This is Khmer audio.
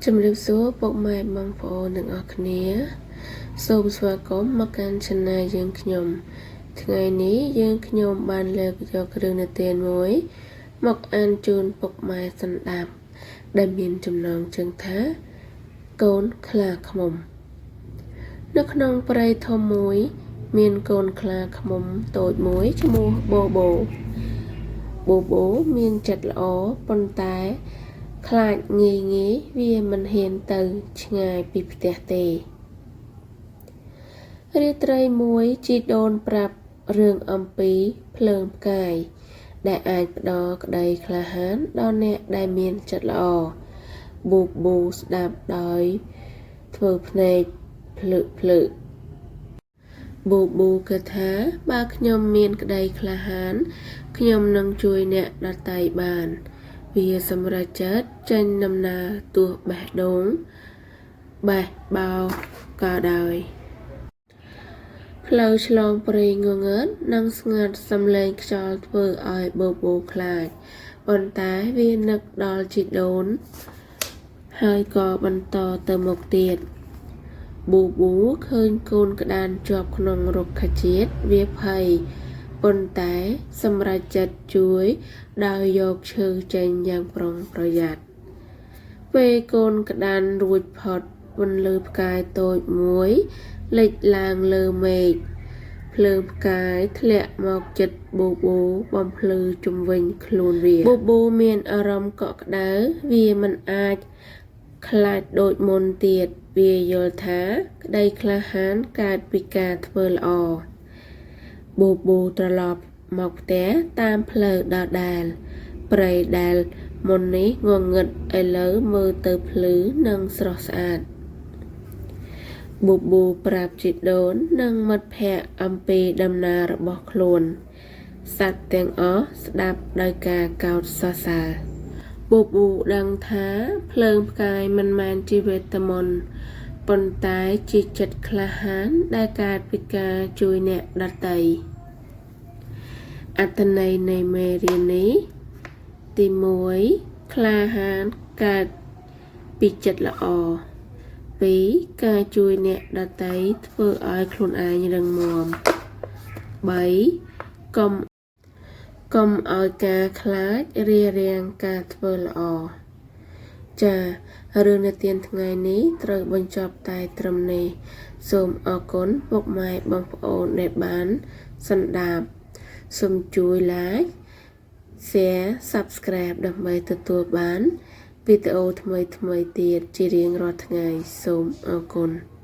ជំរាបសួរពុកម៉ែបងប្អូនទាំងអស់គ្នាសូមស្វាគមន៍មកកាន់ Channel យើងខ្ញុំថ្ងៃនេះយើងខ្ញុំបានលើកយករឿងនិទានមួយមកអានជូនពុកម៉ែស្ដាប់ដែលមានចំណងជើងថាកូនខ្លាឃ្មុំនៅក្នុងព្រៃធំមួយ មានកូនខ្លាឃ្មុំតូចមួយឈ្មោះបូបូបូបូមានចិត្តល្អប៉ុន្តែខ្លាចងាយងាយវាមិនហ៊ានទៅឆ្ងាយពីផ្ទះទេរាត្រីមួយជីដូនប្រាប់រឿងអំពីភ្លើងផ្កាយដែលអាចផ្ដល់ក្តីក្លាហានដល់អ្នកដែលមានចិត្តល្អបូបូស្ដាប់ដោយធ្វើភ្នែកភ្លើកភ្លើកបូបូគិតថាបើខ្ញុំមានក្តីក្លាហានខ្ញុំនឹងជួយអ្នកដទៃបាន វាសម្រេចចិត្តចេញដំណើរទោះបេះដូងបេះបោក៏ដោយផ្លូវឆ្លងព្រៃងងឹតនិងស្ងាត់សំឡេងខ្យល់ធ្វើឲ្យបូបូខ្លាចប៉ុន្តែវានឹកដល់ជីដូនហើយក៏បន្តទៅមុខទៀតបូបូឃើញកូនក្តានជាប់ក្នុងរុក្ខជាតិវាភ័យប៉ុន្តែសម្រេចចិត្តជួយដោយយកឈើចេញយ៉ាងប្រុងប្រយ័ត្នពេលកូនក្តានរួចផុតពន្លឺផ្កាយតូចមួយលេចឡើងលើមេឃភ្លើងផ្កាយធ្លាក់មកចិត្តបូបូបំភ្លឺជុំវិញខ្លួនវាបូបូមានអារម្មណ៍កក់ក្ដៅវាមិនអាចខ្លាចដូចមុនទៀតវាយល់ថាក្តីក្លាហានកើតពីការធ្វើល្អបូបូត្រឡប់មកផ្ទះតាមផ្លូវដដែលព្រៃដែលមុននេះងងឹតឥឡូវមើលទៅភ្លឺនិងស្រស់ស្អាតបូបូប្រាប់ជីដូននិងមិត្តភ័ក្តិអំពីដំណើររបស់ខ្លួនសត្វទាំងអស់ស្ដាប់ដោយការកោតសរសើរបូបូដឹងថាភ្លើងផ្កាយមិនមែនជាវេទមន្តប៉ុន្តែជាចិត្តក្លាហានដែលកើតពីការជួយអ្នកដទៃអត្ថន័យនៃមេរៀននេះទី1ក្លាហានកើតពីចិត្តល្អ2ការជួយអ្នកដទៃធ្វើឲ្យខ្លួនឯងរឹងមាំ3កុំកុំឲ្យការខ្លាចរារាំងការធ្វើល្អចារឿងនិទានថ្ងៃនេះត្រូវបញ្ចប់តែត្រឹមនេះសូមអរគុណពុកម៉ែបងប្អូនដែលបានស្ដាប់សូមជួយ like share Subscribe ដើម្បីទទួលបានវីដេអូថ្មីៗទៀតជារៀងរាល់ថ្ងៃសូមអរគុណ។